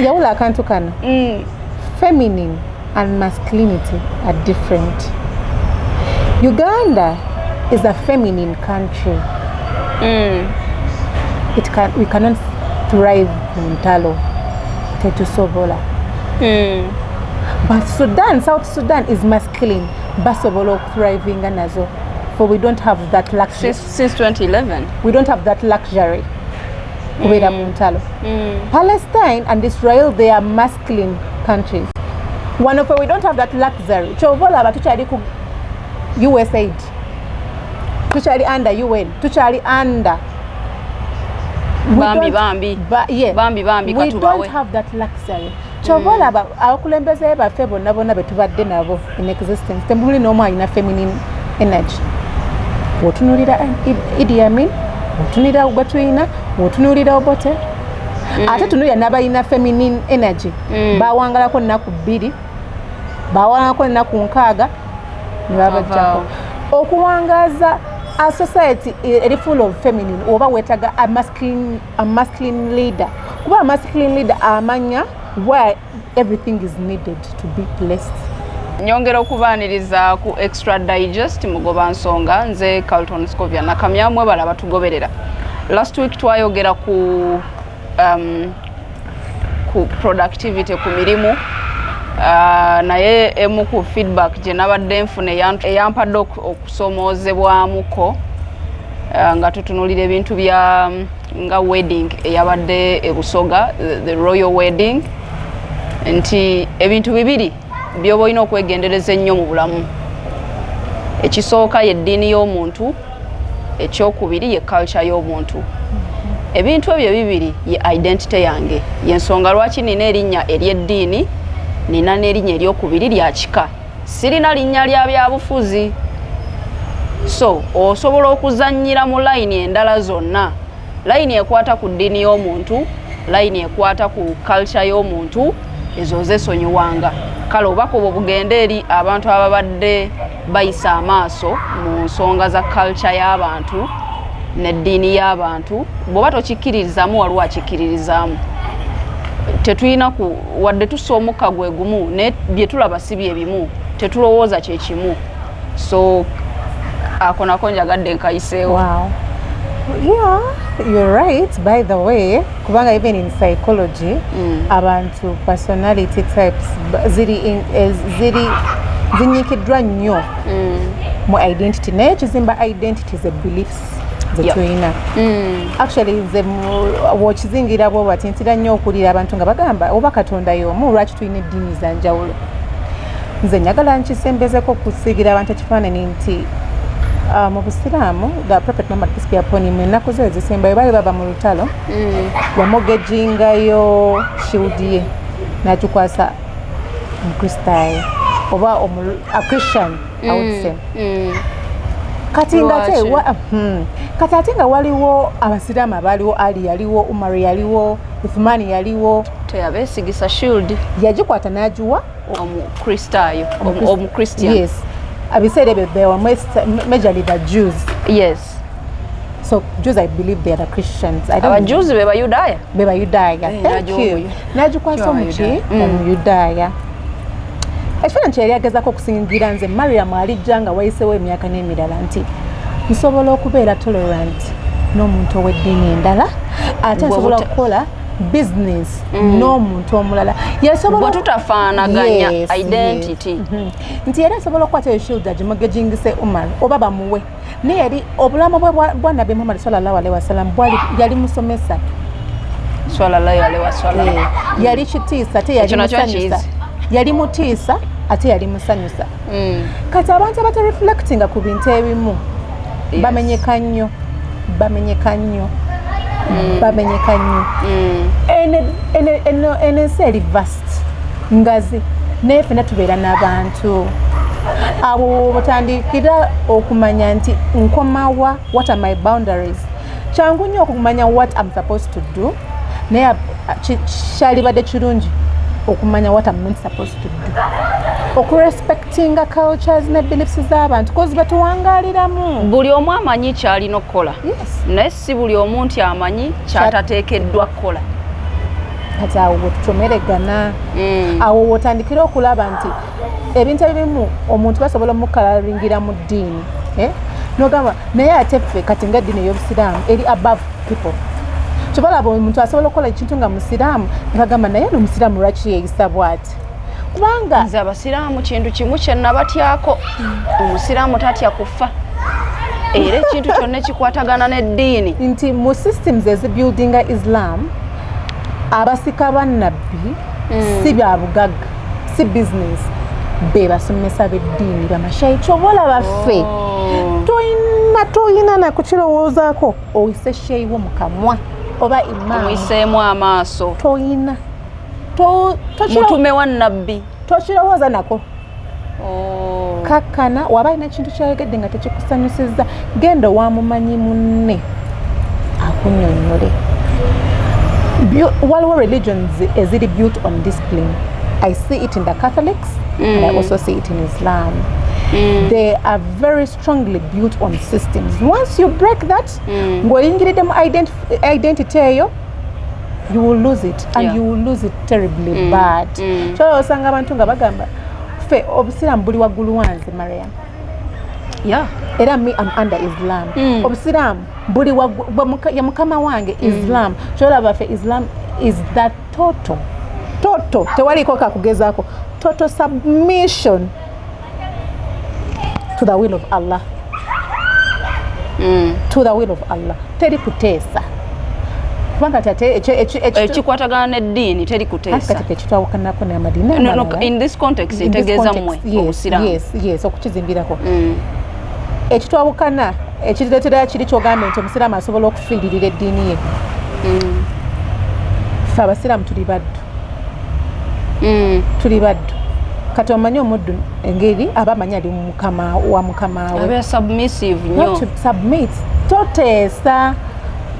Yawula akantu kano. Feminine and masculinity are different. Uganda is a feminine country. We cannot thrive mu ntalo, tetusobola. But Sudan, South Sudan is masculine, basobola okuthrivinga nazo, for we don't have that luxury. Since 2011. We don't have that luxury kubeera mu ntalo. Palestine and Israel, they are masculine countries. Wano fe we don't have that luxury. Kyova olaba tukyali ku USAID, tukyali under UN, tukyali under. We Bambi, don't bambi. Yeah. Bambi, bambi, We katubawe. don't have that luxury. Kyova olaba abakulembeze baffe bonna bonna be tubadde nabo in existence, temuli n'omu alina feminine energy. Bw'otunuulira Idi Amin, bw'otunuulira gwe tulina, bw'otunuulira Obote, ate tunuulira n'abalina feminine energy, bawangalako 2, bawangalako ennaku 60 ne babajjako. Bavaawo. Okuwangaaza a society eri full of feminine, oba weetaga a masculine leader, kuba a masculine leader amanya where everything is needed to be placed. Nyongera okubaaniriza ku Extra Digest Mugoba Nsonga. Nze Carlton Scovia Nakamya. Mwebala batugoberera. Last week twayogera ku productivity ku mirimu, naye emu ku feedback gye nabadde nfuna eyampadde okusomoozebwamuko, nga tutunulira ebintu bya nga wedding eyabadde e Busoga, the royal wedding, nti ebintu bibiri byoba olina okwegendereza ennyo mu bulamu. Ekisooka ye ddiini y'omuntu, ekyokubiri ye culture y'omuntu. Ebintu ebyo bibiri ye identity yange. Yensonga lwaki nina erinnya ery'eddiini, nina n'erinnya eryokubiri lya kika, sirina linnya lya byabufuzi. So osobola okuzannyira mu layini endala zonna, layini ekwata ku ddiini y'omuntu, layini ekwata ku culture y'omuntu, ezo zesonyiwanga. Kale obubaka obwo bugende eri abantu ababadde bayisa amaaso mu nsonga za culture y'abantu n'eddiini y'abantu. Bw'oba tokikkiririzaamu, waliwo akikkiririzaamu. Tetulina ku wadde tussa omukka gwe gumu, naye bye tulaba si bye bimu, tetulowooza kye kimu. So ako nako njagadde nkayiseewo. Wow. Yeah, you're right. By the way, kubanga even in psychology, abantu personality types ziri zinyikiddwa nnyo mu identity, naye kizimba identity ze beliefs ze tulina. Actually nze bw'okizingira bwo bati, ntira nnyo okuwulira abantu nga bagamba, oba Katonda y'omu, lwaki tulina eddiini za njawulo? Nze njagala nkisembezeko okusiigira abantu ekifaananyi nti mu Busiraamu, the Prophet Muhammad, peace be upon him, ennaku ze ezisembayo baali bava mu lutalo, yamortgageingayo shield ye n'agikwasa Omukristaayo oba a Christian, I would say. Kati nga ate Lwaki? Kati ate nga waliwo Abasiraamu abaaliwo, Ali yaliwo, Umar yaliwo, Uthmani yaliwo. Teyabeesigisa shield. Yagikwata n'agiwa Omukristaayo, Omuchristian. Yes, ebiseera ebyo they were majorly the Jews. So Jews, I believe they are the Christians. I don't Abajuzi be Bayudaaya. Be Bayudaaya. Eh, Thank n'agiwa you. N'agikwasa omuki? Omuyudaaya. Ekifaananyi kye yali agezaako okusingira nze Mariam alijja nga wayisewo emyaka n'emirala nti nsobola okubeera tolerant n'omuntu ow'eddiini endala, ate Bwe nsobola okukola business n'omuntu omulala. Yasobola Bwe tutafaanaganya identity. Yes. Nti era asobola okukwata eyo shield agimortgagingise Umar oba bamuwe. Naye yali obulamu bwe bwa Nabbi Muhammad sallallahu alaihi wasallam bwali, yali musomesa. Swalalayo alaihi wasallam. Eh, yali kitiisa ate yali Ekyo nakyo musanyusa. nkiyize. Yali mutiisa ate yali musanyusa. Kati abantu abatareflectinga ku bintu ebimu bamenyeka nnyo, bamenyeka nnyo, bamenyeka nnyo. Eno ensi eri vast, ngazi, naye ffenna tubeera n'abantu abo. Butandikira okumanya nti nkomawa, what are my boundaries? Kyangu nnyo okumanya what I'm supposed to do, naye kyalibadde kirungi okumanya what I'm not supposed to do, okurespectinga cultures ne beliefs z'abantu, 'cause batuwangaaliramu. Buli omu amanyi kyalina okukola, naye si buli omu nti amanyi kyatateekeddwa kukola. Kati awo wetutomeregana, awo wotandikira okulaba nti ebintu ebimu omuntu basobola omukalaringira mu ddiini, eh? Nogamba naye ate ffe kati nga eddiini ey'obusiraamu eri above people. Kyobalaba omuntu asobola okukola ekintu nga musiraamu, nebagamba naye nomusiraamu lwaki yeeyisa bwati? Kubanga Nze abasiraamu kintu kimu kye nabatyako, omusiraamu tatya kufa, era ekintu kyonna ekikwatagana n'eddiini. Nti mu systems ezibuildinga Islam, abasika bannabbi si bya bugagga, si business, be basomesa b'eddiini, bamashayi. Kyoba olaba ffe toyina nakukirowoozaako oyise sheeyiwo mu kamwa oba imaamu. Omuyiseemu amaaso. Toyina Mutume wa nabbi. Tokirowooza nako. Kakkana, waba alina ekintu kyayogedde nga tekikusanyusizza, genda owamumanyi munne akunyonyole. Waliwo religions eziri built on discipline. I see it in the Catholics and I also see it in Islam. They are very strongly built on systems. Once you break that, ng'oyingiridde mu identity eyo, you will lose it and you will lose it terribly bad. Kyolaba osanga abantu nga bagamba ffe obusiraamu buli waggulu wanze, Mariam. Era me, am under Islam. Obusiraamu buli ya mukama wange Islam. Kyolaba ffe Islam is that total, total, tewaliko kakugezaako, total submission to the will of Allah, to the will of Allah. Teri kuteesa, kubanga tate Ekikwatagana n'eddiini teri kuteesa. Kati ekitwawukanako n'amadiini No, in this context ntegeeza mmwe obusiraamu. Yes, okukizimbirako ekitwawukana ekireetera kiri kyogambye nti omusiraamu asobola okufiiririra eddiini ye. Ffe abasiraamu tuli baddu. Tuli baddu. Kati omanyi omuddu engeri aba amanyi ali mukama wa mukama we. Abeera submissive You have nnyo. to submit, toteesa,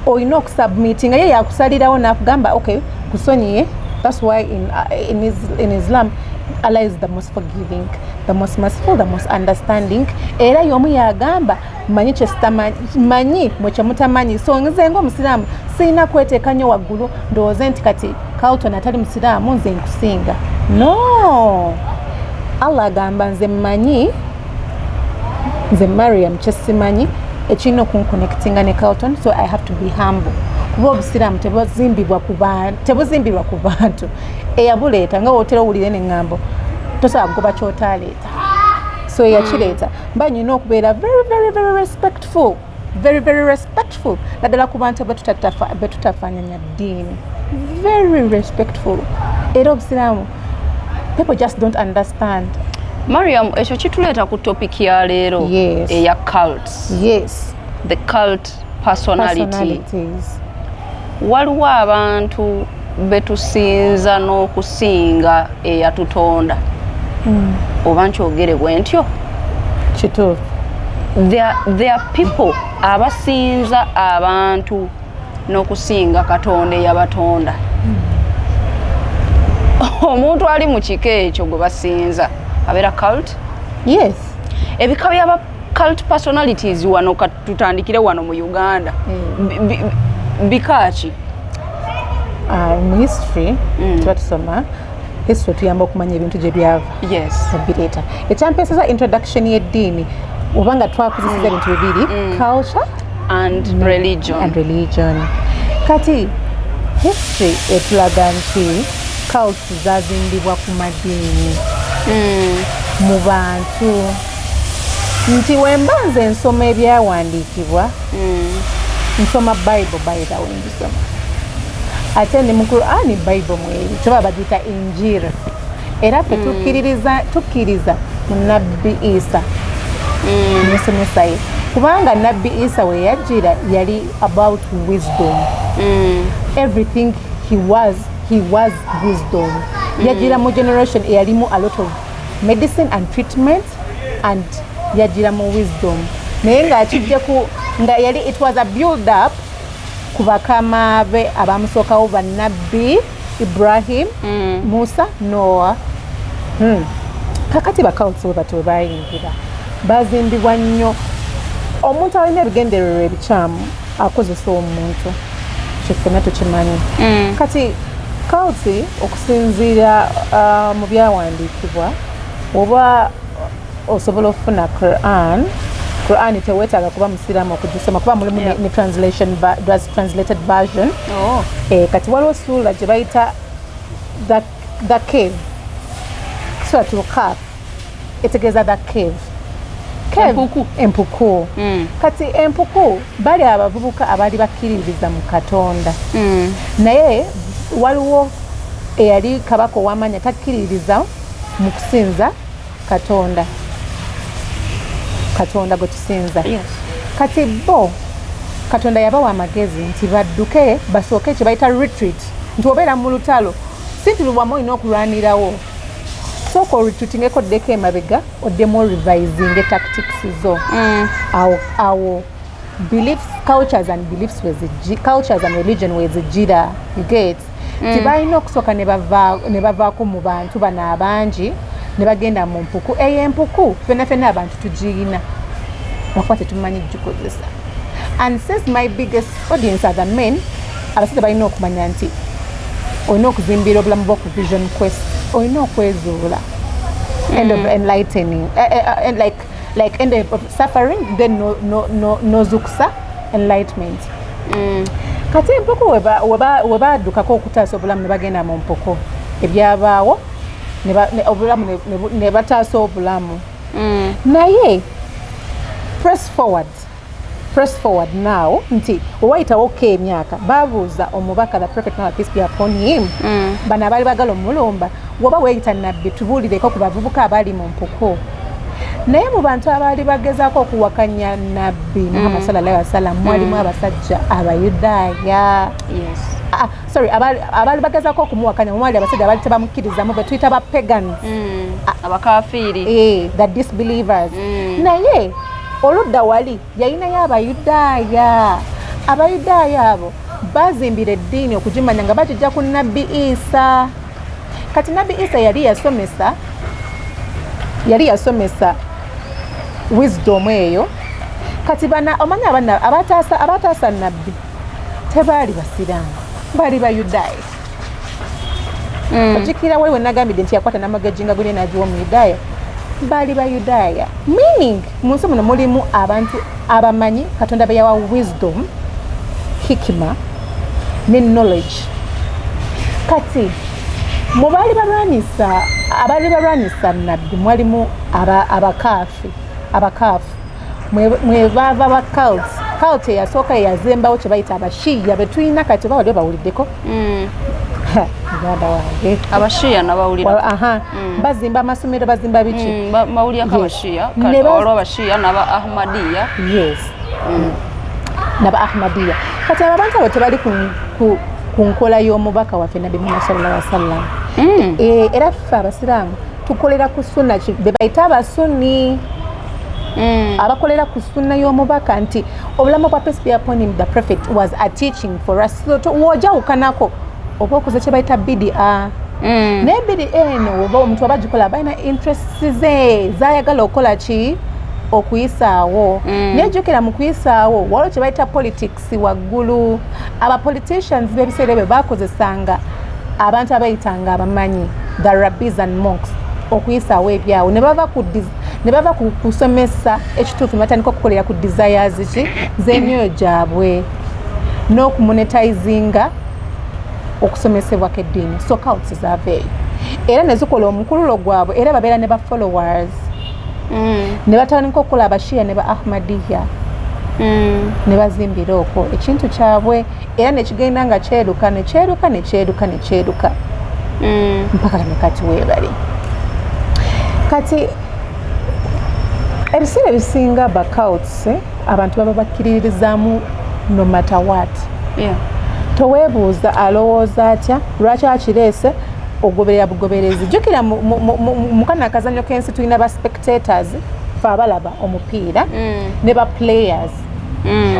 olina okusubmitinga. Ye yakusalirawo nakugamba, "Okay, kusonyiye." That's why in Islam, Allah is the most forgiving, the most merciful, the most understanding. Era y'omu yagamba, "Manyi kyesitamanyi, manyi mwe kyemutamanyi." So nze nga omusiraamu sirina kweteeka nnyo waggulu ndowooze nti kati Carlton atali musiraamu nze nkusinga. No, Allah agamba, "Nze mmanyi, nze Mariam kyesimanyi ekirina okunconnectinga ne Carlton, so I have to be humble." Kuba obusiraamu tebuzimbibwa ku bantu. Eyabuleeta nga wotera owulire neŋŋambo, tosobola kugoba kyotaleeta. So eyakireeta mba nyina okubeera very, very, very respectful, very, very respectful, naddala ku bantu betutafaananya ddiini. Very respectful. Era obusiraamu people just don't understand. Mariam, ekyo kituleeta ku topic ya leero eya cults. The cult personality. Personalities. Waliwo abantu betusinza n'okusinga eyatutonda, oba nkyogere bwe ntyo? Kituufu. There are people abasinza abantu n'okusinga Katonda eyabatonda. Omuntu ali mu kika ekyo gwe basinza abeera cult. Yes. Ebika byaba cult personalities wano, tutandikire wano mu Uganda. Bika ki? Mu history tuba tusoma history, tuyamba okumanya ebintu gye byava. Obireeta ekyampeeseza introduction y'eddiini, oba nga twakozeseza ebintu bibiri, culture and religion. And religion. Kati history etulaga nti cults zazimbibwa ku madiini mu bantu, nti wemba nze nsoma ebyawandiikibwa, nsoma Bible, by the way ngisoma ate ne mu Qurani, Bible mweri kyoba bagiyita Injira. Era ffe tukkiririza, tukkiriza mu Nabbi Isa nesomesa ye, kubanga Nabbi Isa we yajjira yali about wisdom. Everything he was, he was wisdom. Yajjira mu generation eyalimu a lot of medicine and treatment, and yajjira mu wisdom, naye ng'akijje ku nga yali, it was a build up ku bakama be abamusookawo, bannabbi Ibrahim, Musa, Noah. Kakati bacults bwe batyo bwe bayingira, bazimbibwa nnyo. Omuntu alina ebigendererwa ebikyamu akozesa omuntu, kyeffena tukimanyi. Kati Cult okusinziira mu byawandiikibwa, oba osobola okufuna Quran. Quran teweetaaga kuba musiraamu okugisoma kuba mulimu ne translation, translated version. Oh. Kati waliwo suula gye bayita the cave, Suratul Kaf, etegeeza the cave. Cave, Empuku. Empuku. Kati empuku bali abavubuka abaali bakkiririza mu Katonda, naye waliwo eyali kabaka ow'amaanyi atakkiririza mu kusinza Katonda, Katonda gwe tusinza. Kati bo Katonda yabawa amagezi nti badduke basooke kye bayita retreat, nti obeera mu lutalo si nti lubwamu olina okulwanirawo, sooka oretreatingeko, oddeko emabega, oddemu orevisinge tactics zo. Awo awo beliefs, cultures and beliefs cultures and religion wezijira, you get? Tibalina okusooka ne bavaako mu bantu bano abangi ne bagenda mu mpuku. Eyo empuku fenna fenna abantu tugiyina, lwakuba tetumanyi gikozesa. And since my biggest audience are the men, abasajja balina okumanya nti olina okuzimbira obulamu bwo ku vision quest, olina okwezuula, end of enlightening, and like end of suffering, then no, no, no, nozukusa enlightenment. Kati empuku we baddukako okutaasa obulamu ne bagenda mu mpuku, ebyabaawo obulamu ne bataasa obulamu. Naye press forward, press forward now, nti wewayitawoko emyaka, babuuza omubaka, the Prophet Muhammad, peace be upon him, bano abaali bagala omulumba, woba weeyita nabbi, tubuulireko ku bavubuka abali mu mpuku. Naye mu bantu abaali bagezaako okuwakanya nabbi Muhammad sallallahu alaihi wasallam mwalimu abasajja Abayudaaya. Ah, sorry, abaali bagezaako okumuwakanya mwali abasajja abaali tebamukkirizamu, be tuyita ba pagans. Abakafiiri. Eh, the disbelievers. Naye oludda wali yalinayo Abayudaaya. Abayudaaya abo bazimbira eddiini okugimanya nga bagijja ku nabbi Isa. Kati nabbi Isa yali yasomesa wisdom eyo. Kati bana omanyi abana abataasa nabbi tebaali basiraamu, baali Bayudaaya. Ojjukira wali wenagambidde nti yakwata n'amagaji nga gulye n'agiwa Omuyudaaya? Baali Bayudaaya, meaning mu nsi muno mulimu abantu abamanyi Katonda be yawa wisdom, hikima ne knowledge. Kati mu baali balwanyisa, abaali balwanyisa nabbi, mwalimu abakaafi. Abakaafu mwe baava ba cult. Cult eyasooka eyazembawo kye bayita Abashiya be tulina kati, oba wali obawuliddeko? Muganda wange. Abashiya nabawulira. Aha, bazimba amasomero, bazimba biki. Bawulirako. Yes. Abashiya. Waliwo Abashiya n'aba Ahmadiya. Yes, naba Ahmadiya. Kati abo abantu abo tebali ku nkola y'omubaka waffe nabbi Muhammad sallallahu alaihi wasallam. Era ffe abasiraamu tukolera ku sunna, be bayita Abasunni, abakolera ku sunna y'omubaka, nti obulamu bwa, peace be upon him, the Prophet was a teaching for us. So w'ojawukanako oba okoze kye bayita bidia. Naye bidi eno oba omuntu aba agikola balina interests ze zayagala okukola ki, okuyisaawo. Naye jjukira mu kuyisaawo waliwo kye bayita politics waggulu. Aba politicians b'ebiseera ebyo bakozesanga abantu abayitanga abamanyi, the rabbis and monks, okuyisaawo ebyawo, ne bava ku kusomesa ekituufu ne batandika okukolera ku desires ki z'emyoyo gyabwe n'okumonetizinga okusomesebwa kw'eddiini. So cults zaava eyo era ne zikola omukululo gwabwe, era babeera ne ba followers, ne batandika okukola Abashiya ne ba Ahmadiya, ne bazimbira okwo ekintu kyabwe, era nekigenda nga kyeruka, nekyeruka, nekyeruka, nekyeruka mpaka ne kati weebali. Kati ebiseera ebisinga ba cults abantu baba bakkiririzaamu no matter what. Toweebuuza alowooza atya, lwaki akireese, ogoberera bugoberezi. Jjukira mu kano akazannyo k'ensi tulina ba spectators, fe abalaba omupiira, ne ba players.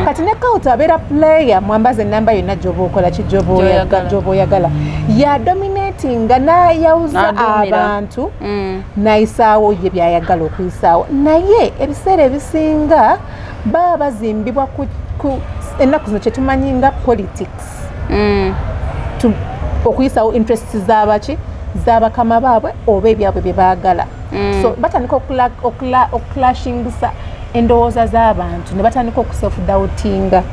Kati ne cult abeera player, mwambaza enamba yonna gyoba okola ki, Gy'oyagala. gyoba oyagala, yadominatinga n'ayawuza N'aduumira. abantu, n'ayisaawo ye byayagala okuyisaawo. Naye ebiseera ebisinga baba bazimbibwa ku ennaku zino kyetumanyi nga politics. To Okuyisawo interests z'abaki, z'abakama baabwe oba ebyabwe bye baagala. So batandika okuclashingisa endowooza z'abantu ne batandika okuself doubtinga.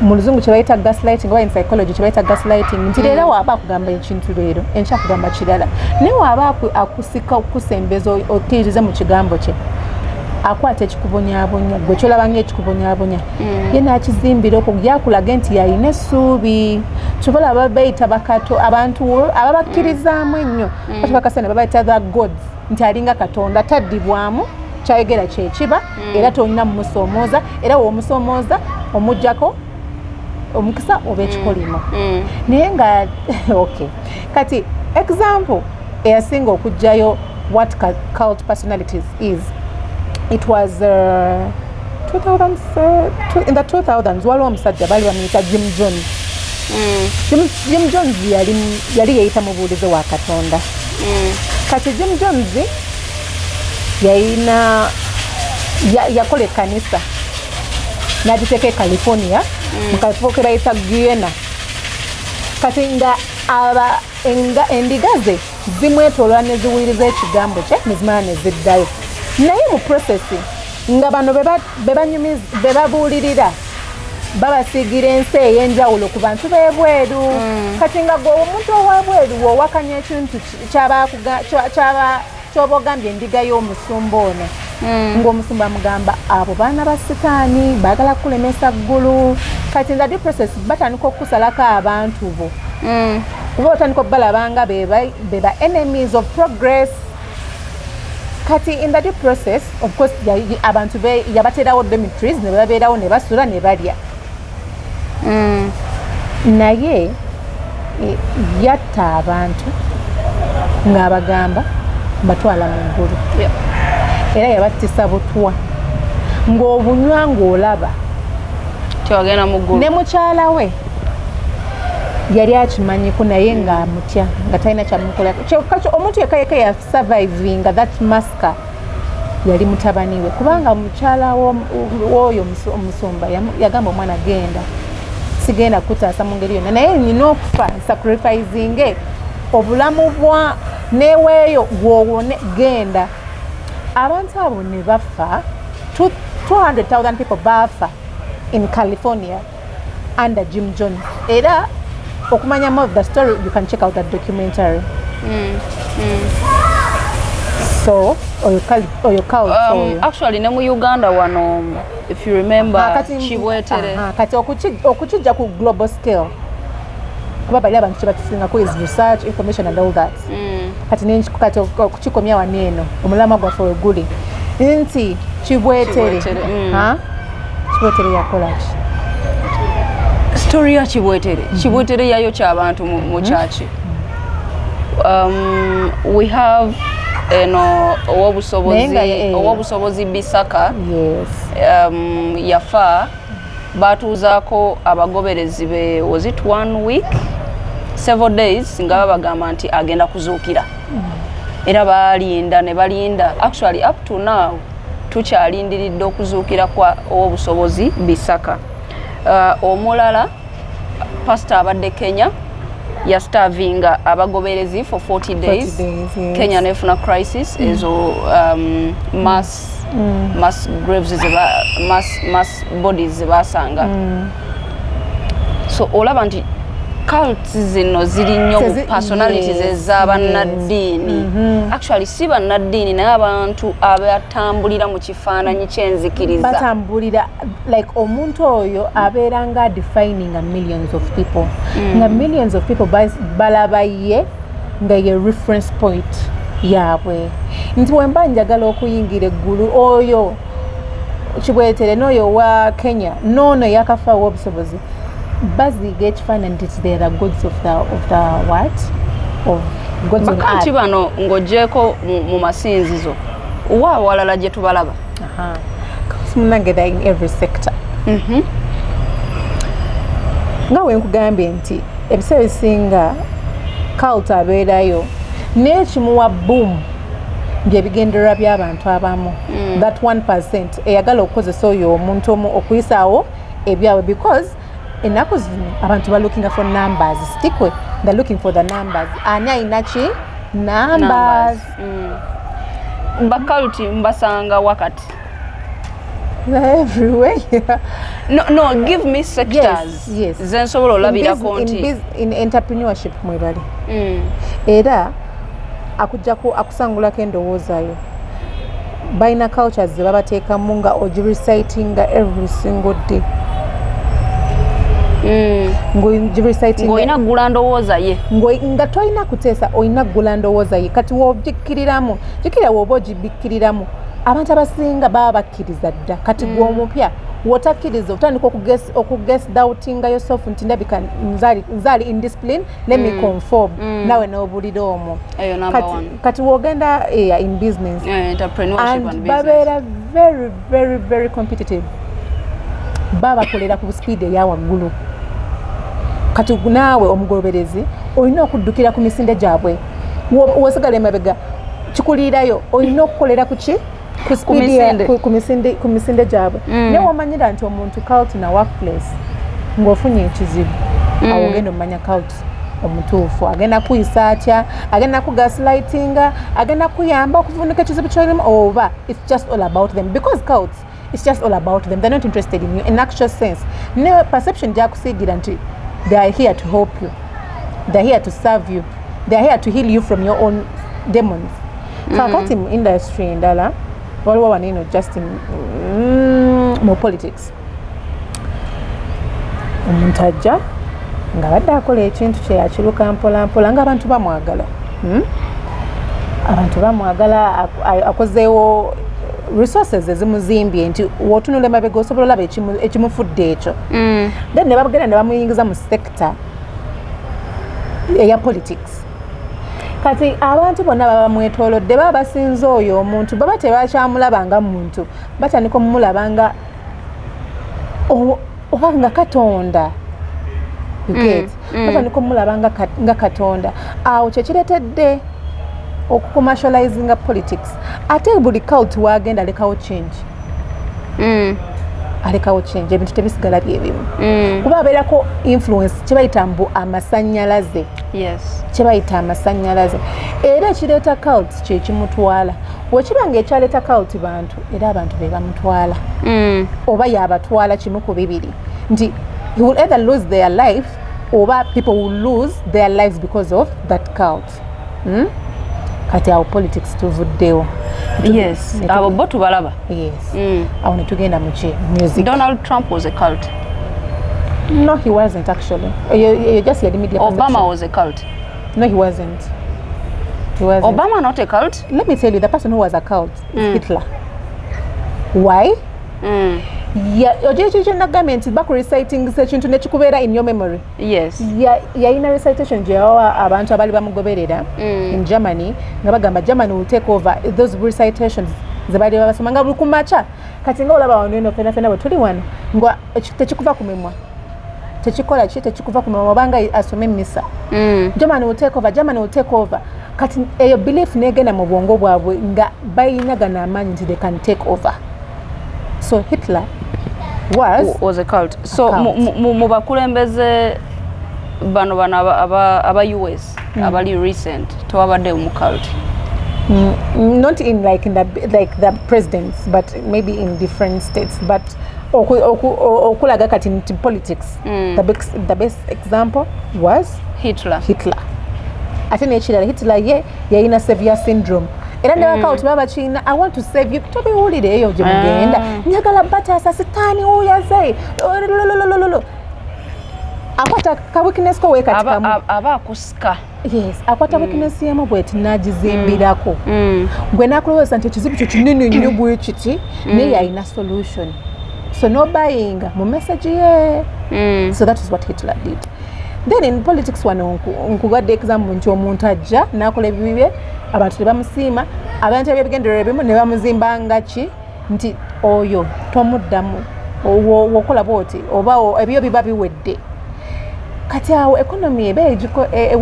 Mu Luzungu kye bayita gaslighting, oba in psychology kye bayita gaslighting, nti leero waaba akugamba ekintu leero, enkya akugamba kirala, naye waaba akusika okukusembeza okkiririze mu kigambo kye, akwata ekikubonyabonya gwe kyolaba nga ekikubonyabonya, ye n'akizimbira okwo yakulage nti yalina essuubi. Kyova bayita bakato abantu ababakkirizaamu ennyo, kati bakasana babayita the gods, nti alinga Katonda, taddibwamu, kyayogera kyekiba, era tolina mumusoomooza, era womusoomooza omugjako omukisa oba ekikolimo. Naye nga okay, kati example eyasinga okugjayo what cult personalities is, it was 2000, in the 2000s, waliwo omusajja baali bamuyita Jim Jones. Jim Jones yali yeyita mubuulize wa Katonda. Kati Jim Jones yayina yakola ekkanisa n'agiteeka e California, mu kafo ke bayita Guena. Kati nga aba endiga ze zimwetoolola ne ziwuliriza ekigambo kye ne zimala ne ziddayo. Naye mu process nga bano be babuulirira babasiigira ensi ey'enjawulo ku bantu b'ebweru. Kati nga gwe omuntu ow'ebweru w'owakanya ekintu kyoba ogambye endiga y'omusumba ono, ng'omusumba amugamba abo baana ba Sitaani, baagala kukulemesa ggulu. Kati in the process batandika okukusalako abantu bo, kuba batandika okubalabanga be ba enemies of progress. Kati in the process, of course, abantu yabateerawo dormitories ne babeerawo ne basula ne balya. Naye yatta abantu ng'abagamba batwala mu ggulu. Era yabattisa butwa ng'obunywa ng'olaba Tewagenda mu ggulu. Ne mukyala we yali akimanyiko, naye ng'amutya, nga talina kyamukola. Kyokka omuntu yekka yekka yasurvivinga that massacre yali mutabani we, kubanga mukyala w'oyo omusumba yagamba omwana, "Genda, sigenda kutaasa mu ngeri yonna, naye nina okufa sacrificinge obulamu bwa neweeyo gwowone, genda." Abantu abo ne bafa. 200,000 people baafa in California under Jim Jones. Era okumanya more of the story, you can check out that documentary. So oyo cult oyo. Actually ne mu Uganda wano, if you remember, Ah, Kibwetere. Aha, kati okukijja ku global scale, kuba bali abantu kyebatusingako is research, information and all that. Kati kati okukikomya wano eno, omulamwa gwaffe we guli nti Kibwetere. Kibwetere. Ha? Kibwetere yakola ki? Story ya Kibwetere, Kibwetere yayokya abantu mu kyaki. We have eno owobusobozi, Naye nga owobusobozi Bisaka. Yafa batuuzaako abagoberezi be, was it one week, several days, nga babagamba nti agenda kuzuukira. Era balinda ne balinda. Actually, up to now tukyalindiridde okuzuukira kwa owobusobozi Bisaka. Omulala pastor abadde Kenya, yastarvinga abagoberezi for 40 days. 40 days, yes. Kenya nefuna crisis ezo, mass graves mass bodies zebasanga. So olaba nti cults zino ziri nnyo mu personalities ez'abannaddiini. Actually si bannaddiini, naye abantu abatambulira mu kifaananyi ky'enzikiriza. Batambulira like omuntu oyo abeera nga defining millions of people, nga millions of people balaba ye nga ye reference point yaabwe, nti wemba njagala okuyingira eggulu, oyo Kibwetere n'oyo owa Kenya noono eyakafa obusobozi, baziiga ekifaananyi nti they are the gods of the what, of gods on Ba cult earth. Bano ng'ogyeko mu masinzizo, wa awalala gye tubalaba? Aha. Munange, they're in every sector. Nga we nkugambye nti ebiseera ebisinga cult abeerayo, naye kimuwa boom byebigendererwa by'abantu abamu, that 1% eyagala okukozesa oyo omuntu omu okuyisaawo ebyabwe, because Ennaku zino abantu ba looking for numbers. Stickwe, they're looking for the numbers. Ani ayina ki? Numbers. Ba cult mbasanga wakati? Everywhere. No, give me sectors zensobola olabirako nti In entrepreneurship mwebali. Era akujjako akusangulako endowoozayo. Balina cultures ze babateekamu nga ogirecitinga every single day. Ng'ogirecitinga. Ng'olina kugula ndowooza ye. Nga tolina kuteesa, olina kugula ndowooza ye. Kati wogikkiriramu, jjukira woba ogibikkiriramu, abantu abasinga baba bakkiriza dda. Kati gwe omupya wotakkiriza, otandika okuges doubtinga yourself nti ndabika nzaali indiscipline, let me conform. Nawe n'obulira omwo. Eyo number Kati, one. kati wogenda in business Yeah, entrepreneurship and and business. Babeera very, very, very competitive. Baba bakolera ku speed eya waggulu. Kati naawe omugoberezi olina okuddukira ku misinde gyabwe. Wosigala emabega kikuliirayo. Olina okukolera ku ki? Ku speed Misinde. Ku misinde gyabwe. Naye womanyira nti omuntu cult na workplace ng'ofunye ekizibu, awo ogenda omumanya cult omutuufu agenda kuyisa atya, agenda kugaslightinga, agenda kuyamba okuvunika ekizibu kyolimu, oba it's just all about them. Because cults, it's just all about them. They're not interested in you in actual sense. Ne perception gyakusiigira nti they are here to help you, they're here to serve you, they're here to heal you from your own demons. Kakati mu industry endala waliwo wano eno just mu politics, omuntu ajja nga badde akola ekintu kye yakiruka mpola mpola ng'abantu bamwagala, Abantu bamwagala, akozeewo resources ezimuzimbye nti wotunula emabega osobola olaba ekimufudde ekyo. Then ne bagenda ne bamuyingiza mu sector eya politics. Kati abantu bonna baba bamwetoolodde baba basinze oyo omuntu, baba tebakyamulaba nga muntu, batandika omumulaba nga oba nga katonda. You get? Batandika omulaba nga katonda. Awo kyekireetedde okucommercializinga politics. Ate buli cult wagenda alekawo change. Alekawo change, ebintu tebisigala byebimu. Kuba abeerako influence kyebayita mbu amasanyalaze. Kyebayita amasanyalaze. Era ekireeta cult kyekimutwala. Wekiba nga ekyaleeta cult bantu, era abantu be bamutwala. Oba yabatwala, kimu ku bibiri, nti he will either lose their life oba people will lose their lives because of that cult, Kati awo politics tuvuddewo. Yes, abo bo tubalaba. Yes. Awo netugenda muki? Music. Donald Trump was a cult. No, he wasn't actually. Eyo just yali media Obama perception. Was a cult. No, he wasn't. He wasn't. Obama not a cult? Let me tell you, the person who was a cult is Hitler. Why? Ogira ekyo kyenagambye nti bakurecitingisa ekintu nekikubeera in your memory. Yalina recitation gye yawa abantu abaali bamugoberera in Germany nga bagamba Germany will take over. Those recitations ze baali babasoma nga buli kumakya. Kati nga olaba wano eno fena fena bwe tuli wano nga tekikuva ku mimwa, tekikola ki, tekikuva ku mimwa, obanga asome emisa. Germany will take over, Germany will take over. Kati eyo belief negenda mu bwongo bwabwe nga balina gano amaanyi nti they can take over. So Hitler was Was a cult. So cult. Mu bakulembeze bano aba US abali recent tewabadde mu cult? Not in like in the like the presidents, but maybe in different states. But okulaga kati nti politics, the best example was Hitler. Hitler. Ate nekirala, Hitler ye yalina savior syndrome. Era ne bacult baba bakirina, "I want to save you." Tobiwulire eyo gye mugenda. "Njagala bataasa, sitaani wuyaze." Akwata ka weakness ko weekati kamu. Aba akusika. Yes, akwata weakness yemu bweti n'agizimbirako. Gwe nakulowooza nti ekizibu kyo kinene nnyo bwe kiti, naye alina solution, so nobayinga mu message ye. So that is what Hitler did. Then in politics wano nkuwadde example nti omuntu ajja n'akola ebibi bye, abantu tebamusiima, abantu ebyebigendererwa ebimu ne bamuzimba nga ki nti oyo tomuddamu, wokola bwoti oba ebyo biba biwedde. Kati awo economy eba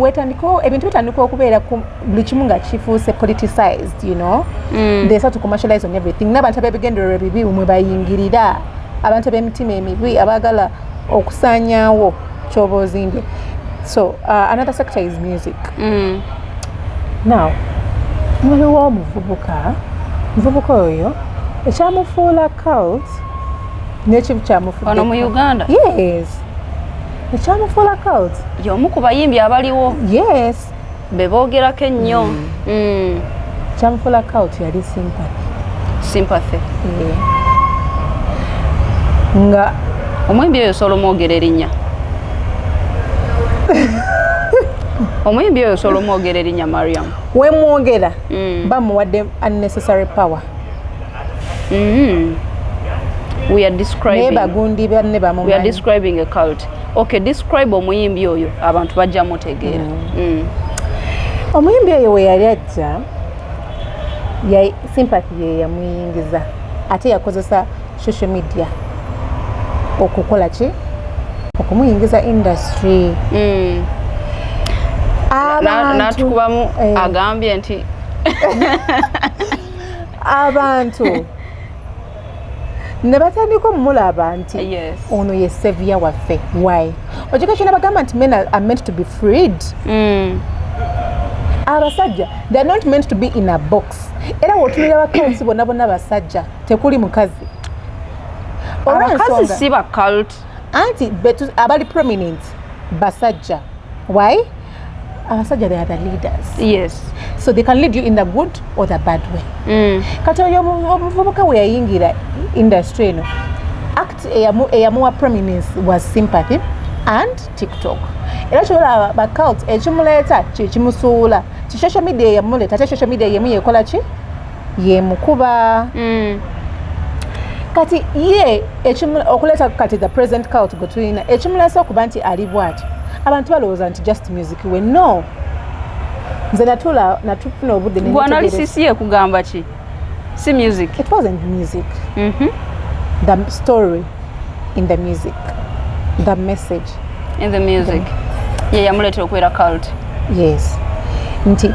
wetandika ebintu bitandika okubeera buli kimu nga kifuuse politicized. They start to commercialize on everything. N'abantu ab'ebigendererwa ebibi mwe bayingirira, abantu ab'emitima emibi abaagala Okusaanyaawo kyoba ozimbye. So another sector is music. Now waliwo omuvubuka oyo ekyamufuula cult nekibu kyamufudde Wano mu Uganda? Yes, ekyamufuula cult. Y'omu ku bayimbi abaliwo be boogerako ennyo. Ekyamufuula cult yali sympathy. Sympathy. Yeah. Nga Omuyimbi oyo osobola omwogera erinnya? Omuyimbi oyo osobola omwogera erinnya, Mariam? Wemwogera bamuwadde unnecessary power. We are Naye describing bagundi banne we are bamumanyi. describing a cult. Okay, describe omuyimbi oyo, abantu bajja mutegeera. Omuyimbi oyo we yali ajja sympathy ye yamuyingiza, ate yakozesa social media okukola ki? Okumuyingiza industry. Abantu N'atukubamu Eh. agambye nti abantu ne batandika omulaba nti ono ye savior waffe. Why? Ojeka kyona bagamba nti men are meant to be freed. Abasajja, they are not meant to be in a box. Era wotunulira ba cults bonna bonna basajja, tekuli mukazi. Abakazi Olw'ensonga si ba cult. Anti abali prominent basajja. Why? Abasajja, they are the leaders. So they can lead you in the good or the bad way. Kati oyo omuvubuka we yayingira industry eno, act eyamuwa prominence was sympathy and TikTok. Era kyolaba ba cult ekimuleeta kyekimusuula ki social media eyamuleeta, ate social media yemu yekola ki? Yemukuba. Kati ye okuleeta kati the present cult gwe tulina, ekimuleesa okuba nti ali bwati, abantu balowooza nti just music we. No, nze natula natufuna obudde ne Gwe netegereza. Analysis ye kugamba ki? Si music? It wasn't music. The story in the music, the message In the music ye yamuleetera okubeera cult. Yes, nti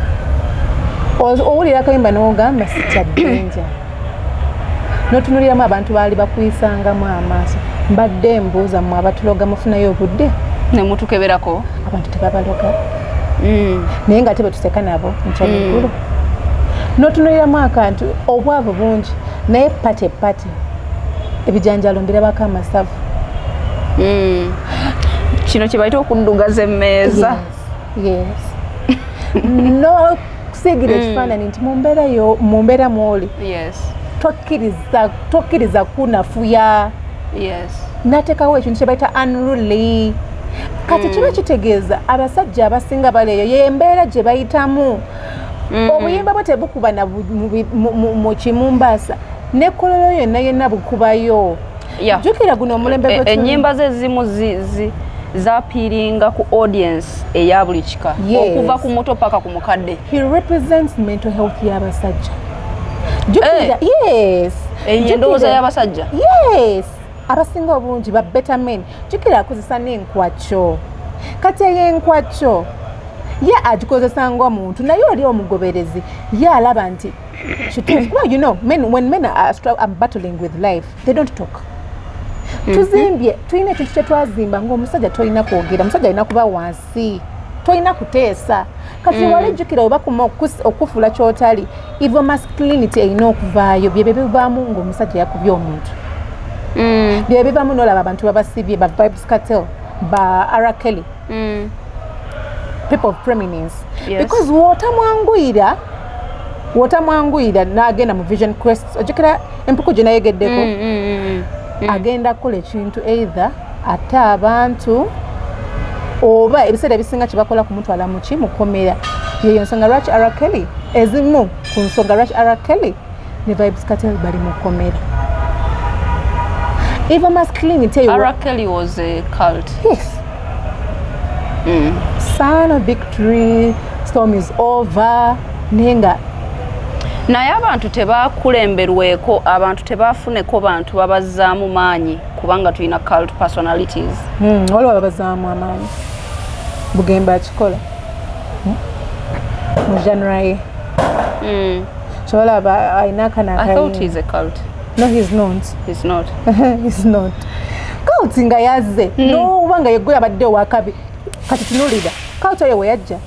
owulira akayimba n'ogamba sikya ddanger, n'otunuliramu abantu baali bakuyisangamu amaaso. Mbadde mbuuza mmwe abatuloga, mufunayo obudde ne mutukeberako? Abantu tebabaloga, naye nga ate betuseka nabo nkyaligulu. N'otunuliramu akantu, obwavu bungi, naye pate pate ebijanjalo mbirabako amasavu. Kino kye bayita okuddugaza emmeeza. Yes, nokusiigira ekifaananyi nti mu mbeera yo, mu mbeera mwoli, tokkiriza kunafuya. Nateekawo ekintu kye bayita unruly. Kati kiba kitegeeza abasajja abasinga bali eyo yembeera gye bayitamu. Obuyimba bwe tebukuba na mu kimumbaasa nekololo yonna yonna bukubayo. Jjukira guno omulembe gwe tulimu. Ennyimba ze ezimu zapiiringa ku audience eya buli kika, okuva ku muto paka ku mukadde. He represents mental health y'abasajja. Jjukira, yes. Eyo endowooza y'abasajja. Yes, abasinga obungi ba better men. Jjukira akozesa n'enkwakyo. Kati eyo enkwakyo ye agikozesa ng'omuntu, naye oli omugoberezi ye alaba nti kituufu, kuba you know men, when men are battling with life, they don't talk. Tuzimbye, tulina ekintu kye twazimba ng'omusajja tolina kwogera, omusajja alina kuba wansi, tolina kuteesa. Kati wali jjukira we bakuma okufuula kyotali, evil masculinity erina okuvaayo. Byebyo bivaamu ng'omusajja yakubye omuntu, byebyo bivaamu n'olaba abantu babasibye, ba Vybz Kartel, ba R. Kelly, people of prominence. Because wootamwanguyira n'agenda mu vision quest, ojjukira empuku gye nayegeddeko, agenda kukola ekintu, either ate abantu oba ebiseera ebisinga kyebakola kumutwala muki? Mukomera. Yeyo nsonga lwaki R. Kelly, ezimu ku nsonga lwaki R. Kelly ne Vybz Kartel bali mukomera. Evil masculinity eyo. R. Kelly was a cult. Yes. Son of victory, storm is over, naye nga Naye abantu tebakulemberweko, abantu tebafuneko bantu babazzaamu maanyi, kubanga tulina cult personalities. Waliwo ababazaamu amaanyi. Bugembe akikola mu genre ye. Kyolaba alina akana I thought akayimba. he's a cult. No, he's not. He's not. He's not. Cult nga yazze noba nga yegwe abadde owakabi. Kati tunulira cult oyo weyajja,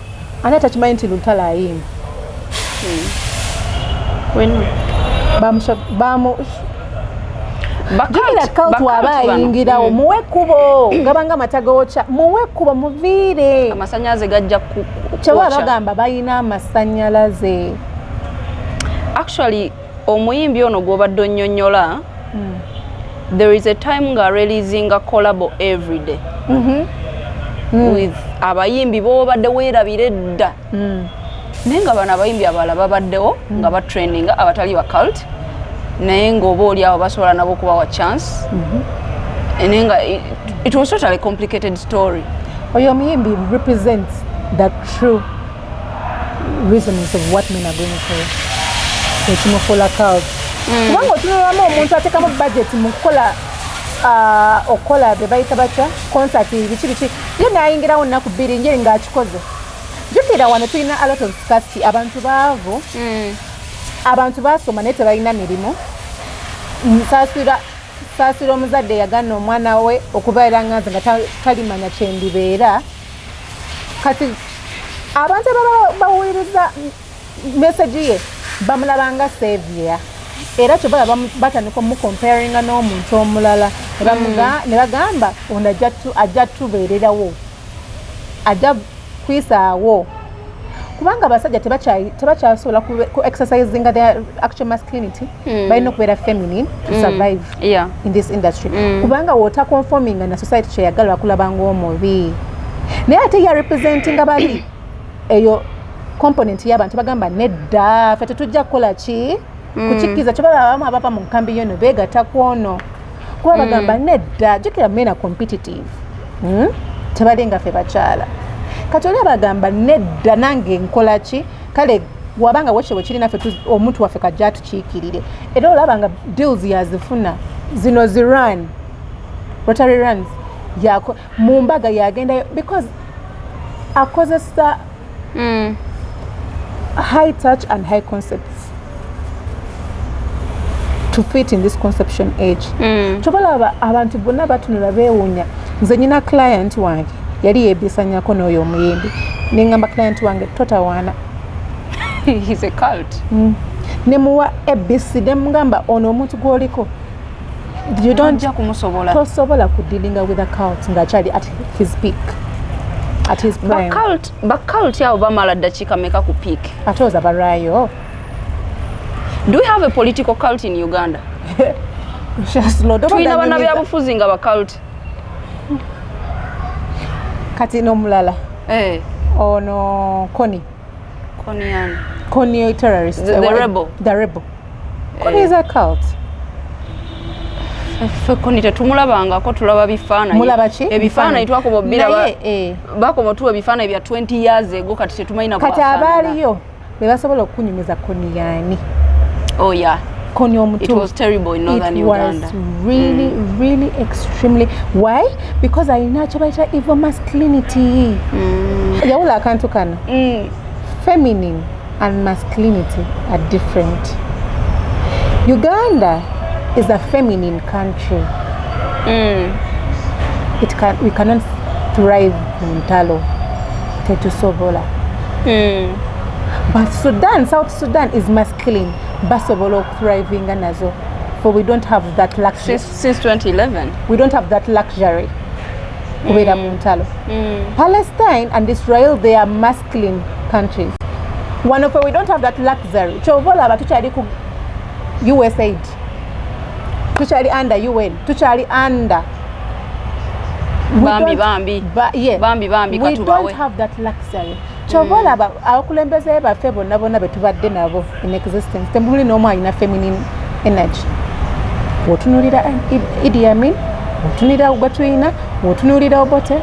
ani atakimanyi nti Lutalo ayimba? Bamu jukira, cult waba ayingirawo, muwe ekkubo, gabanga amata gawokya, muwe ekkubo muviire. Amasanyalaze gajja Kyeba kwokya. Bagamba balina amasanyalaze. Actually, omuyimbi ono gw'obadde onnyonnyola, there is a time nga releasinga collabo every day with abayimbi b'obadde weerabira edda, naye nga bano abayimbi abalala babaddewo nga batrendinga, abatali ba cult, naye ng'oba oli awo basobola nabo okubawa chance, naye nga it was totally complicated story. Oyo omuyimbi represents the true reasons of what men are going through, ekimufuula cult, kubanga otunulamu omuntu ateekamu budget mu kukola, okukola bye bayita batya, concert, biki biki, ye nayingirawo nnaku 2 nje ng'akikoze. Jjukira wano tulina a lot of scarcity, abantu baavu, abantu basoma naye tebalina mirimu. Saasira omuzadde yagaana omwana we okubeera nga nze nga talimanya kyendibeera. Kati abantu ababa bawuliriza message ye bamulabanga savior, era kyobala batandika omucomparinga n'omuntu omulala ne bagamba ono ajja tubeererawo, ajja kuyisaawo, kubanga abasajja tebakyasobola ku exercisinga their actual masculinity, balina okubeera feminine to survive in this industry, kubanga wota conforminga na society kyeyagala bakulaba ng'omubi. Naye ate ya representinga bali eyo component y'abantu bagamba nedda, ffe tetujja kukola ki kukikkiriza. Kyobalaba abamu abava mu nkambi yono beegatta ku ono kuba bagamba nedda. Jjukira men are competitive, Tebali nga ffe bakyala. Kati oli abagamba nedda, nange nkola ki? Kale wabanga wekyo bwe kirina ffe omuntu waffe kajja atukiikirire. Era olaba nga deals yazifuna zino zi run, Rotary runs yako, mu mbaga yagendayo because akozesa high touch and high concepts to fit in this conception age. Kyobalaba abantu bonna batunula beewuunya. Nze nyina client wange yali yeebisanyako n'oyo omuyimbi, neŋŋamba client wange totawaana. He's a cult. Nemuwa ABC, nemugamba ono omuntu gw'oliko, you don't Tojja kumusobola. Tosobola kudealinga with a cult ng'akyali at his peak, at his prime. Bacult abo bamala ddakiika meka ku peak? Ate oza balwayo. Do we have a political cult in Uganda? Tulina bannabyabufuzi nga bacult? Kati n'omulala Eh, ono Kony. Kony ani? Kony terrorist. The rebel. The rebel Kony is a cult. Ffe Kony tetumulabangako, tulaba bifaananyi. Mulaba ki? Ebifaananyi twakuba obiraba. Naye, eh. Bakoma otuwa ebifaananyi bya 20 years ago, kati tetumanyi na Kati bwafaanana. abaaliyo be basobola okukunyumiza Kony yaani. Oh yeah. Kony omutuufu. It was terrible in northern It Uganda. was really, really extremely. Why? Because alina kye bayita evil masculinity. Yawula akantu kano. Feminine and masculinity are different. Uganda is a feminine country. We cannot thrive mu ntalo, tetusobola. But Sudan, South Sudan is masculine, basobola okuthrivinga nazo, for we don't have that luxury. Since 2011. We don't have that luxury kubeera mu ntalo. Palestine and Israel, they are masculine countries. Wano fe we don't have that luxury. Kyova olaba tukyali ku USAID, tukyali under UN, tukyali under. We Bambi, don't- bambi. Yeah. Bambi, bambi, We katubawe. don't have that luxury. Kyova olaba abakulembeze baffe bonna bonna be tubadde nabo in existence, temuli n'omu alina feminine energy. Wotunuulira Idi Amin, wotunuulira gwe tulina, wotunuulira Obote,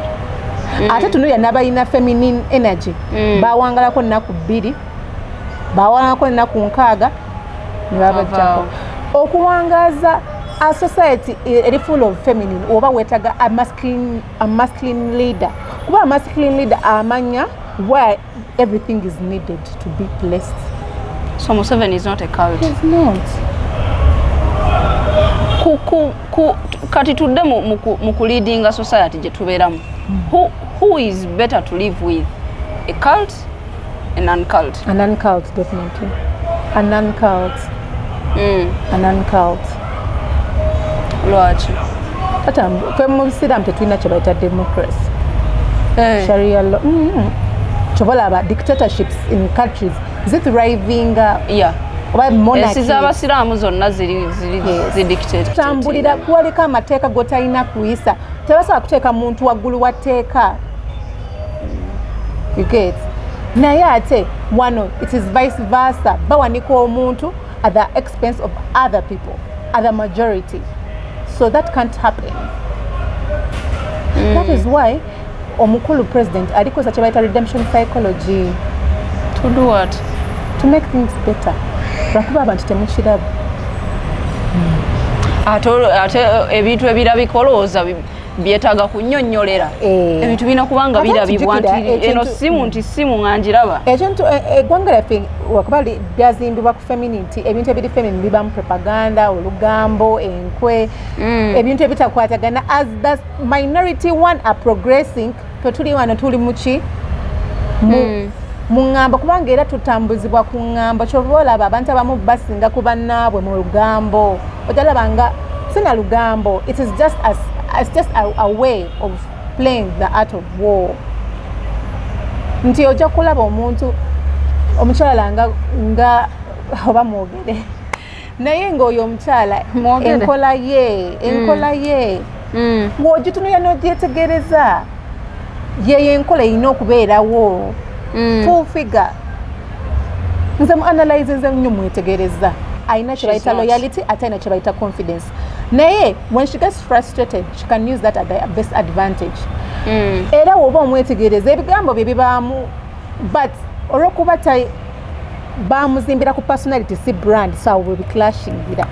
ate tunuulira n'abalina feminine energy, bawangalako nnaku 2, bawangalako ennaku 60 ne babajjako. Avaawo. Okuwangaaza a society eri full of feminine, oba weetaga a masculine leader, kuba a masculine leader amanya where everything is needed to be placed. So Museveni is not a cult? He's not. Kati tudde mu kuleadinga society gye tubeeramu. Who is better to live with, a cult, a non-cult? A non-cult, definitely. A non-cult. A non-cult. Lwaki? Tata, ffe mu Busiraamu tetulina kye bayita democracy. Sharia law. Kyova olaba dictatorships in countries zithrivinga oba monarchy. Ensi z'abasiraamu zonna ziri zidictate. Tambulira kuwaliko amateeka g'otalina kuyisa. Tebasobola kuteeka muntu waggulu wa tteeka. You get? Naye ate wano it is vice versa, bawanika omuntu at the expense of other people, at the majority. So that can't happen. That is why omukulu president alikozesa kye bayita redemption psychology. To do what? To make things better, lwakuba abantu temukiraba. Ate ebintu ebirabika olowooza byetaaga kunnyonnyolera. Ebintu birina kuba nga Ate birabibwa nti tujjukira eno ekintu- simu, nti simu nga njiraba. Ekintu eggwanga lyaffe wakuba lyazimbibwa ku femininity. Ebintu ebiri feminine bibamu propaganda, olugambo, enkwe, ebintu ebitakwatagana. As the minority one are progressing, fe tuli wano tuli muki mu ŋŋambo, kubanga era tutambuzibwa ku ŋŋambo. Kyova olaba abantu abamu basinga ku bannaabwe mu lugambo. Ojalaba nga sina lugambo, it is just, as, it's just a way of playing the art of war, nti ojja kulaba omuntu omukyala nga oba mwogere naye ng'oyo omukyala Mwogere. enkola ye ng'ogitunulira n'ogyetegereza, yeyo enkola erina okubeerawo. Full figure nze mu analyze, nze nnyo mwetegereza, alina kye bayita She's not. loyalty, ate alina kye bayita confidence. Naye when she gets frustrated, she can use that at the best advantage. Era woba omwetegereza, ebigambo bye bibaamu, but olwokuba bamuzimbira ku personality, si brand, so awo bwebiclashingira.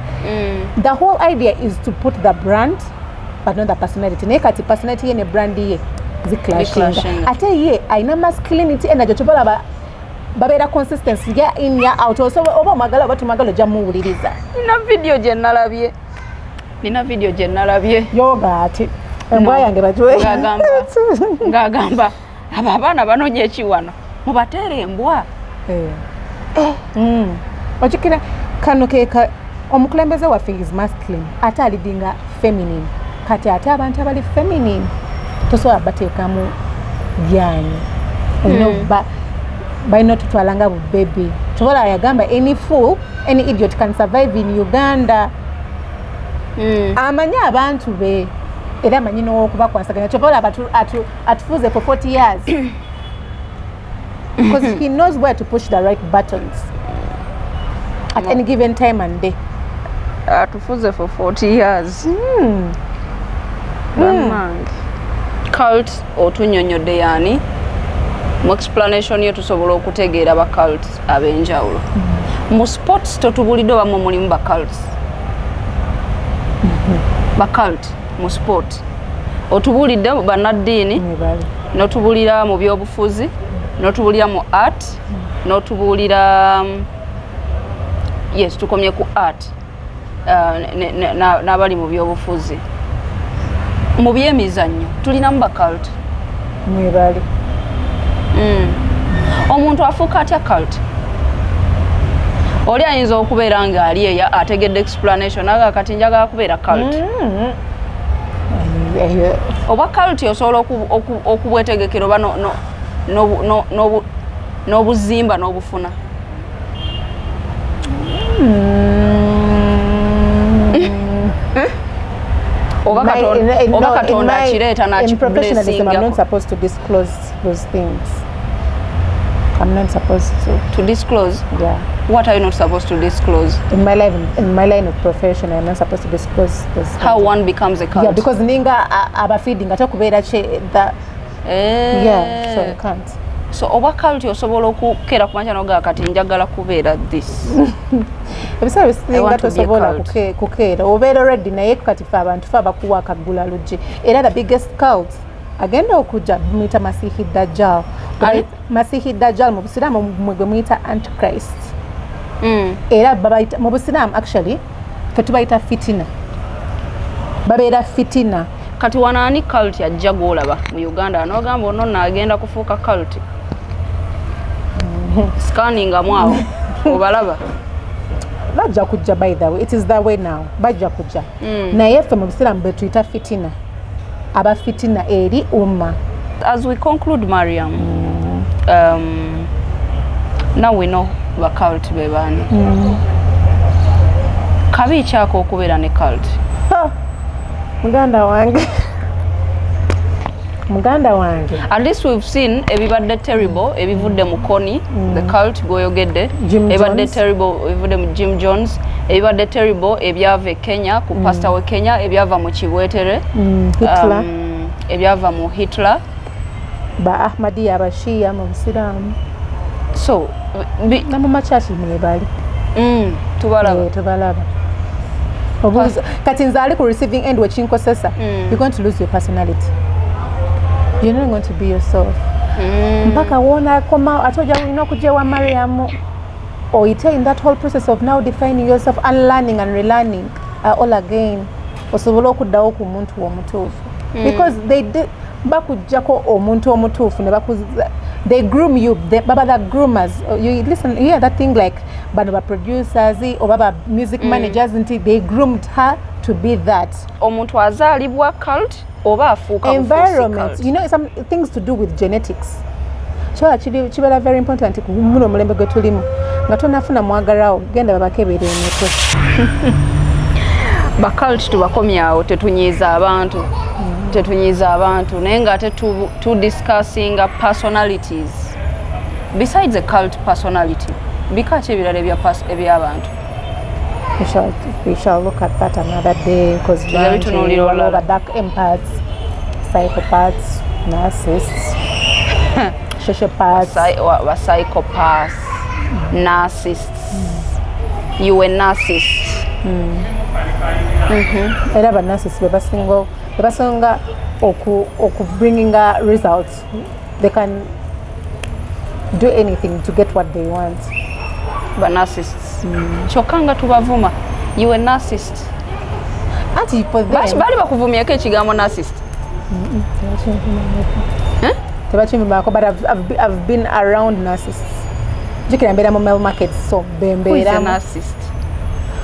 The whole idea is to put the brand but not the personality. Naye kati personality ye ne brand ye ziclashinga. Ziclashinga. Ate ye alina masculinity energy. Kyobalaba babeera consistency year in, year out. Oba omwagala oba tomwagala, ojja muwuliriza. Nina video gye nalabye. Yoga ati embwa yange bagiwe. Ng'agamba abo abaana banoonya ekiwano, mubateere embwa. Eh. Ojjukira kano keka omukulembeze waffe is masculine ate aleadinga feminine. Kati ate abantu abali feminine tosobola bateekamu byanyi, olina balina otutwala nga bubebi. Tobola yagamba any fool, any idiot can survive in Uganda. Amanyi abantu be era amanyi n'okubakwasaganya. Kyova olaba atufuze for 40 years because he knows where to push the right buttons at any given time and day. Atufuze for 40 years. Bannange, cult otunnyonnyodde yaani. Mu explanation yo tusobola okutegeera ba cult ab'enjawulo. Mu sports totubulidde oba mwe mulimu ba cults, ba cult mu sport. Otubulidde bannaddiini, Mwebale. n'otubulira mu byobufuzi, n'otubulira mu art, n'otubuulira yes, tukomye ku art, n'abali mu byobufuzi. Mu byemizannyo tulinamu ba cult? Mwebale. Omuntu afuuka atya cult? Oli ayinza okubeera ng'ali eya ategedde explanation aga kati njagala kubeera cult. Oba cult osobola okubwetegekera oba n'obuzimba n'obufuna? Oba oba Katonda akireeta? In professionalism, I'm not N'akikublessingako? supposed to disclose those things. I'm not supposed to. To disclose? Yeah. What are you not supposed to disclose? In my life, in my line of profession, I'm not supposed to disclose those How things. one becomes a cult? Yeah, because ninga abafeeding ate kubeera kye the yeah, so I can't. So oba cult osobola okukeera ku makya nogaa kati njagala kubeera this? Ebiseera I bisinga want to be a tosobola cult. kukeera, obeera ready. Naye kati fe abantu fe abakuwa akaggula luggi. Era the biggest cult agenda okujja muyita Masihi Dajjal. Ani? Masihi Dajjal mu Busiraamu mwe gwe muyita Antichrist. Era babayita mu Busiraamu, actually fe tubayita fitina. Babeera fitina. Kati wano ani cult ajja gwolaba mu Uganda nogamba ono naagenda kufuuka cult? Scanningamu awo obalaba. Bajja kujja. By the way, it is the way now, bajja kujja. Naye ffe mu busiraamu bwe tuyita fitina, aba fitina eri umma. As we conclude, Mariam, now we know ba cult be baani. Kabi kyako okubeera ne cult? Ha! Muganda wange, muganda wange. At least we've seen ebibadde terrible ebivudde mu Kony, the cult gwoyogedde. Jim Ebibadde Jones. terrible ebivudde mu Jim Jones, ebibadde terrible ebyava e Kenya ku pastor we Kenya, ebyava mu Kibwetere, Hitler. Ebyava mu Hitler. Ba Ahmadiya, Abashiya mu busiraamu. So Ne mu makyaki mwe bali. Tubalaba. Eh, tubalaba. Kati nze ali ku receiving end wekinkosesa, you're going to lose your personality, you're not going to be yourself mpaka wonakoma. Ate ojja olina okujja ewa Mariamu oyite in that whole process of now defining yourself, unlearning and relearning all again, osobole okuddawo ku muntu omutuufu, because they bakuggyako omuntu omutuufu ne they groom you, baba the groomers. You listen, you hear that thing like bano ba producers oba ba music managers nti they groomed her to be that. Omuntu azaalibwa cult oba afuuka bufuusi Environment. cult? You know, some things to do with genetics. Kyola kibeera very important ku muno omulembe gwe tulimu nga tonafuna mwagalwawo, genda babakebera emitwe. Ba cult tubakomyawo, tetunyiiza abantu, tetunyiiza abantu, naye ng'ate tu discussinga personalities. Besides a cult personality, bika ki ebirala eby'abantu? We shall look at that another day because Tujja bitunuulira olulala. Dark empaths, psychopaths, narcissists, sociopaths. Ba psychopaths, narcissists. You a narcissist. Era ba narcissists bebasinga oku bringinga results. They can do anything to get what they want. Ba narcissists, kyokka nga tubavuma. You a narcissist. Anti for them Baali bakuvumyeko ekigambo narcissist? Tebakivumako, but I've been around narcissists. Jukira mbeera mu male market, so Who is a bembeeramu. narcissist?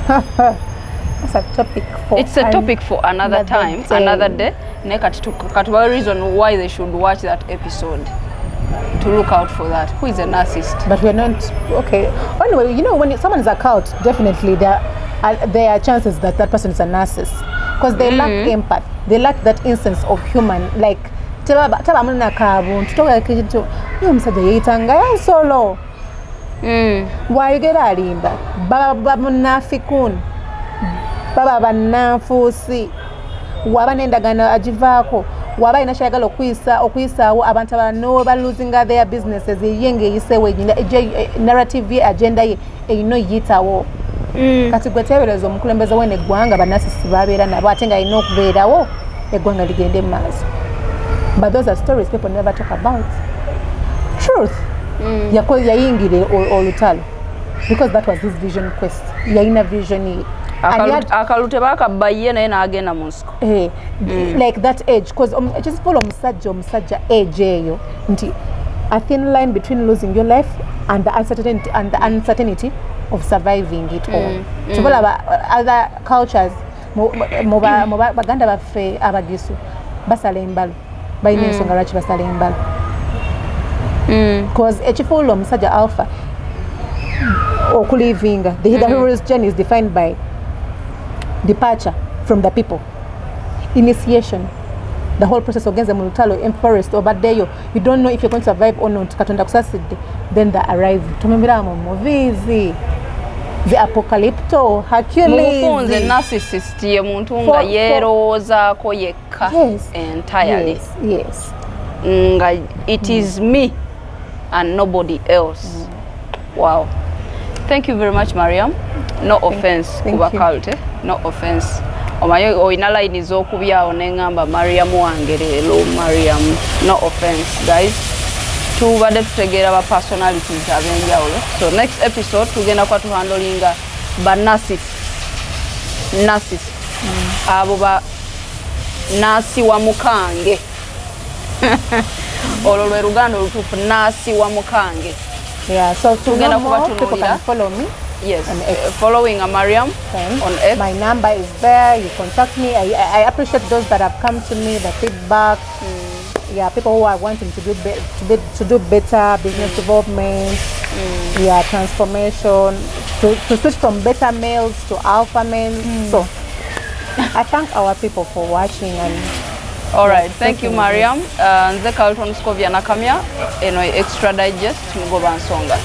That's a topic for It's a topic for another another time, day. Another day. Naye kati katubawe reason why they should watch that episode, to look out for that. Who is a narcissist? But we're not okay. Anyway, you know, when someone is a cult, definitely there are chances that that person is a narcissist because they lack empath, they lack that instance of human, like tebamu nakabuntu togakintu. Naye omusajja yeeyitanga ensolo, bw'ayogera alimba. Baba bamunafikun, baba bannanfuusi. Waba n'endagaano agivaako, waba alina kyayagala okuyisaawo abantu abalala no balusinga their businesses, ye ng'eyiseewo narrative ye, agenda ye erina oyiyitawo. Kati gwe teebereza omukulembeze w'eno eggwanga, ba narcissist babeera nabo, ate nga alina okubeerawo eggwanga ligende mu maaso. But those are stories people never talk about. Truth, yayingira olutalo because that was his vision quest. Yalina vision ye. And Akalu tebakabba ye, naye n'agenda mu nsiko. Eh, like that age, because ekizifuula omusajja age eyo nti a thin line between losing your life and the uncertainty of surviving it all. Kyova olaba other cultures, mu baganda baffe Abagisu basala embalo, balina ensonga lwaki basala embalo, because ekifuula omusajja alpha okulivinga the hero's journey is defined by departure from the people, initiation, the whole process. Ogenze mu lutalo in forest, obaddeyo, you don't know if you're going to survive or not, Katonda kusasidde. Then the arrive tumembera mu movies, the Apocalypto, Mubufunze, Hercules. Narcissist ye muntu nga yeerowoozaako yekka entirely, nga it is me and nobody else. Wow, thank you very much, Mariam. No offense Thank kuba you. cult, eh? No offense. Omanyi olina layini z'okubyawo neŋŋamba Mariam wange leero. Mariam, no offense. Guys, tubadde tutegeera ba personalities ab'enjawulo, so next episode tugenda kuba tuhandlinga ba narcissist, abo ba Naasiwa mukange, olwo lwe Luganda olutuufu, naasiwa mukange. Yeah, so to Tugenda know more, people kubatunuulira. Can follow me Yes, on X. Following a Mariam on X. My number is there. You contact me. I appreciate those that have come to me, the feedback. Yeah, people who are wanting to do better business development, yeah, transformation, to switch from beta males to alpha men. So I thank our people for watching and All right, thank you, taking Mariam. Nze Carlton Scovia Nakamya, eno Extra Digest, mugoba nsonga.